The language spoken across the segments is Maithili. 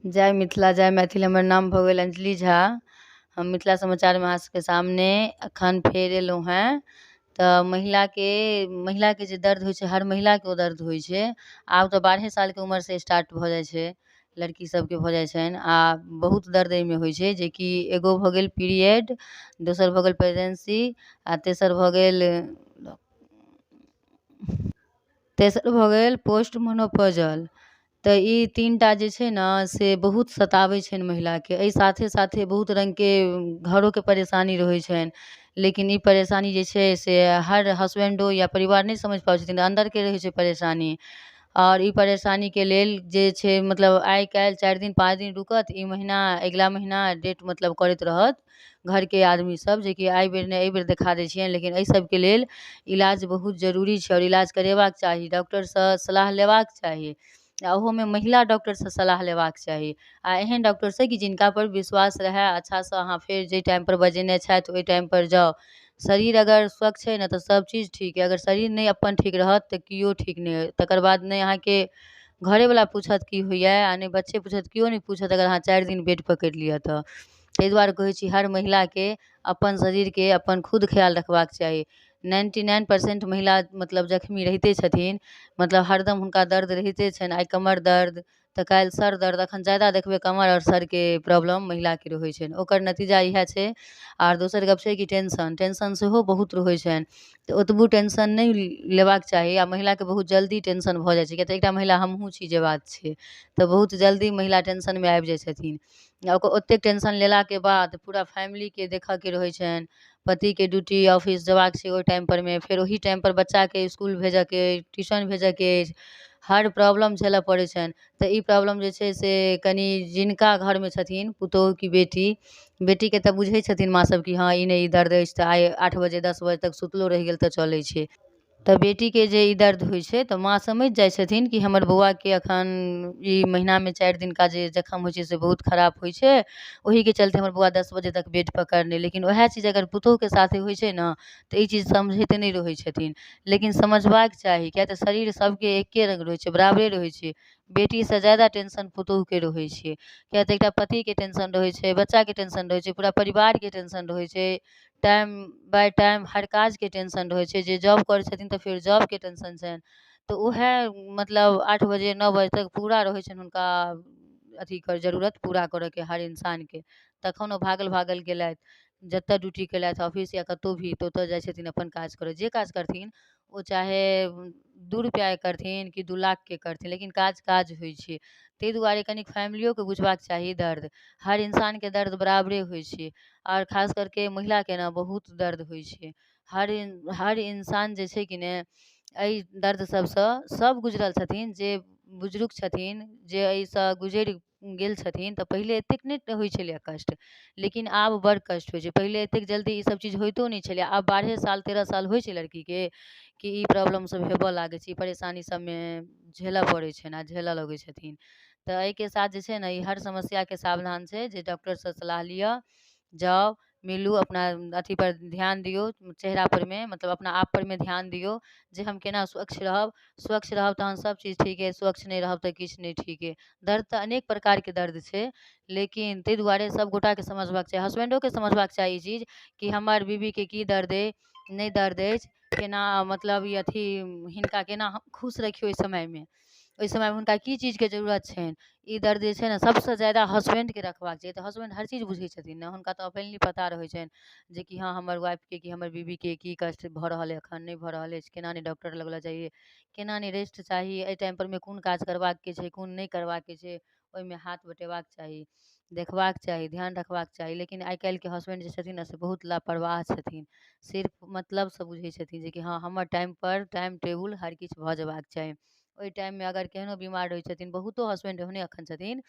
जय मिथिला जय मैथिल। हमर नाम भऽ गेल अंजलि झा। हम मिथिला समाचारमे अहाँ सबके सामने एखन फेर एलहुँ हेँ। तऽ महिलाके महिलाके जे दर्द होइ छै, हर महिलाके ओ दर्द होइ छै। आब तऽ 12 सालके उमरसँ स्टार्ट भऽ जाइ छै, लड़की सबके भऽ जाइ छनि। आ बहुत दर्द एहिमे होइ छै, जेकि एगो भऽ गेल पीरियड, दोसर भऽ गेल प्रेगनेंसी आ तेसर भऽ गेल पोस्ट मोनोपोजल। तऽ ई तीन टा जे छै ने, से बहुत सताबै छनि महिलाके। एहि साथे साथे बहुत रङ्गके घरोके परेशानी रहै छनि, लेकिन ई परेशानी जे छै से हर हसबैंडो या परिवार नहि समझि पाबै छथिन। अन्दरके रहै छै परेशानी। आओर ई परेशानीके लेल जे छै, मतलब आइ काल्हि 4 दिन 5 दिन रुकत, ई महीना, अगिला महीना डेट मतलब करैत रहत घरके आदमीसभ, जेकि एहि बेर नहि, एहि बेर देखा दै छियनि। लेकिन एहि सभके लेल इलाज बहुत जरूरी छै आओर इलाज करेबाक चाही, डॉक्टरसँ सलाह लेबाक चाही आ ओहोमे महिला डॉक्टरसँ सलाह लेबाक चाही आ एहन डॉक्टरसँ कि जिनकापर विश्वास रहए। अच्छासँ अहाँ फेर जाहि टाइमपर बजेने छथि, ओहि टाइमपर जाउ। शरीर अगर स्वच्छ छै ने, तऽ सभचीज ठीक अइ। अगर शरीर नहि अपन ठीक रहत, तऽ केओ ठीक नहि अइ। तकर बाद नहि अहाँके घरेवला पूछत की होइए आ नहि बच्चे पूछत, केओ नहि पूछत, अगर अहाँ 4 दिन बेड पकड़ि लिअ तऽ। ताहि दुआरे कहै छी, हर महिलाके अपन शरीरके अपन खुद ख्याल रखबाक चाही। 99% महिला मतलब जख्मी रहिते छथिन, मतलब हरदम हुनका दर्द रहिते छनि। आइ कमर दर्द तऽ काल्हि सर दर्द। एखन ज्यादा देखबै कमर आओर सरके प्रॉब्लम महिलाके रहै छनि। ओकर नतीजा इएह छै। आर दोसर गप छै कि टेंशन, टेंशन सेहो बहुत रहै छनि, तऽ ओतबो टेंशन नहि लेबाक चाही। आ महिलाके बहुत जल्दी टेंशन भऽ जाइ छै, किएक तऽ एकटा महिला हमहूँ छी जे बात छै, तऽ बहुत जल्दी महिला टेंशनमे आबि जाइ छथिन। आ ओतेक टेंशन लेलाके बाद पूरा फैमिलीके देखयके रहै छनि। पतिके ड्यूटी, ऑफिस जेबाक छै ओहि टाइमपर मे, फेर ओही टाइमपर बच्चाके इसकुल भेजयके अइ, ट्यूशन भेजयके अछि, हर प्रॉब्लम झेलय पड़ै छनि। तऽ ई प्रॉब्लम जे छै से कनि जिनका घरमे छथिन पुतहु कि बेटी, बेटीके तऽ बुझै छथिन माँ सब कि हँ, ई नहि, ई दर्द अछि तऽ आइ 8 बजे 10 बजे तक सुतलो रहि गेल तऽ चलै छै। तऽ बेटीके जे ई दर्द होइ छै, तऽ माँ समझि जाइ छथिन कि हमर बौआके एखन ई महीनामे 4 दिनका जे जखम होइ छै, से बहुत खराब होइ छै, ओहिके चलते हमर बौआ 10 बजे तक बेड पकड़ने। लेकिन उएह चीज अगर पुतहुके साथे होइ छै ने, तऽ ई चीज समझैत नहि रहै छथिन। लेकिन समझबाक चाही, किएक तऽ शरीर सभके एके रङ्ग रहै छै, बराबरे रहै छै। बेटीसँ ज्यादा टेंशन पुतहुके रहै छै, किएक तऽ एकटा पतिके टेंशन रहै छै, बच्चाके टेंशन रहै छै, पूरा परिवारके टेंशन रहै छै, टाइम बाय टाइम हर काजके टेंशन रहै छै। जे जॉब करै छथिन, तऽ फेर जॉबके टेंशन छनि। तऽ उएह मतलब 8 बजे 9 बजे तक पूरा रहै छनि हुनका अथीके जरूरत पूरा करयके हर इंसानके। तखन ओ भागल भागल गेलथि, जतऽ ड्यूटी केलथि, ऑफिस या कतहु भी, तऽ ओतऽ जाइ छथिन अपन काज करऽ। जे काज करथिन ओ चाहे 2 रुपैआके करथिन कि 2 लाखके करथिन, लेकिन काज काज होइ छै। ताहि दुआरे कनिक फैमिलियोके बुझबाक चाही दर्द। हर इंसानके दर्द बराबरे होइ छै आओर खास करके महिलाके ने बहुत दर्द होइ छै। हर इंसान जे छै कि ने, एहि दर्द सबसँ सब गुजरल छथिन। जे बुजुर्ग छथिन, जे एहिसँ गुजरि गेल छथिन, तऽ पहिले एतेक नहि होइ छलैए कष्ट, लेकिन आब बड़ कष्ट होइ छै। पहिले एतेक जल्दी ईसब चीज होइतो नहि छलै। आब 12 साल 13 साल होइ छै लड़कीके कि ई प्रॉब्लम सब हेबऽ लागै छै, ई परेशानी सबमे झेलऽ पड़ै छनि आ झेलऽ लगै छथिन। तऽ एहिके साथ जे छै ने, ई हर समस्याके समाधान छै जे डॉक्टरसँ सलाह लिअ, जाउ, मिलू, अपना अथीपर ध्यान दियौ, चेहरापर मे, मतलब अपना आपपर मे ध्यान दियौ जे हम केना स्वच्छ रहब। स्वच्छ रहब तहन सब चीज ठीक अइ, स्वच्छ नहि रहब तऽ किछु नहि ठीक अइ। दर्द तऽ अनेक प्रकारके दर्द छै, लेकिन ताहि दुआरे सब गोटाके समझबाक चाही, हसबैंडोके समझबाक चाही ई चीज कि हमर बीबीके की दर्द अइ, नहि दर्द अछि, केना मतलब ई अथी हिनका केना हम खुश रखियै ओहि समयमे, ओहि समयमे हुनका की चीजके जरूरत छनि। ई दर्द जे छै ने, सबसँ ज्यादा हसबैंडके रखबाक चाही। तऽ हसबैंड हर चीज बुझै छथिन ने, हुनका तऽ ओपनली पता रहै छनि जेकि हँ, हमर वाइफके कि हमर बीबीके की कष्ट भऽ रहल अइ, एखन नहि भऽ रहल अछि, केना नहि डॉक्टर लग लऽ जइयै, केना नहि रेस्ट चाही, एहि टाइमपर मे कोन काज करबाके छै, कोन नहि करबाके छै। ओहिमे हाथ बटेबाक चाही, देखबाक चाही, ध्यान रखबाक चाही। लेकिन आइ काल्हिके हसबैंड जे छथिन ने, से बहुत लापरवाह छथिन। सिर्फ मतलबसँ बुझै छथिन जेकि हँ, हमर टाइमपर टाइम टेबुल हर किछु भऽ जेबाक चाही। ओहि टाइममे अगर केहनो बीमार रहै छथिन, बहुतो हसबैंड ओहने एखन छथिन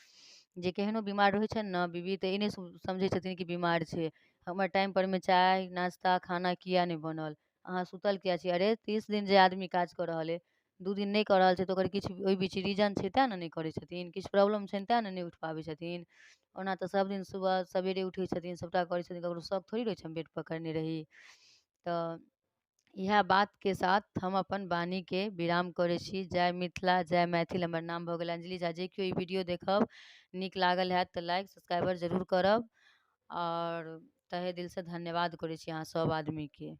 जे केहनो बीमार रहै छनि ने बीबी, तऽ ई नहि समझै छथिन कि बीमार छै, हमर टाइमपर मे चाय नाश्ता खाना किए नहि बनल, अहाँ सुतल किए छी? अरे, 30 दिन जे आदमी काज कऽ रहल अइ, 2 दिन नहि कऽ रहल छै, तऽ ओकर किछु ओहि बीच रीजन छै, तेँ ने नहि करै छथिन। किछु प्रॉब्लम छनि, तेँ ने नहि उठि पाबै छथिन। ओना तऽ सब दिन सुबह सवेरे उठै छथिन, सबटा करै छथिन। ककरो शौक थोड़ी रहै छै हम बेड पकड़ने रही। तऽ इएह बातके साथ हम अपन वाणीके विराम करै छी। जय मिथिला, जय मैथिल। हमर नाम भऽ गेल अंजलि झा। जे केओ ई वीडियो देखब, नीक लागल हैत तऽ लाइक, सब्सक्राइबर जरूर करब आओर तहे दिलसँ धन्यवाद करै छी अहाँ सभ आदमीके।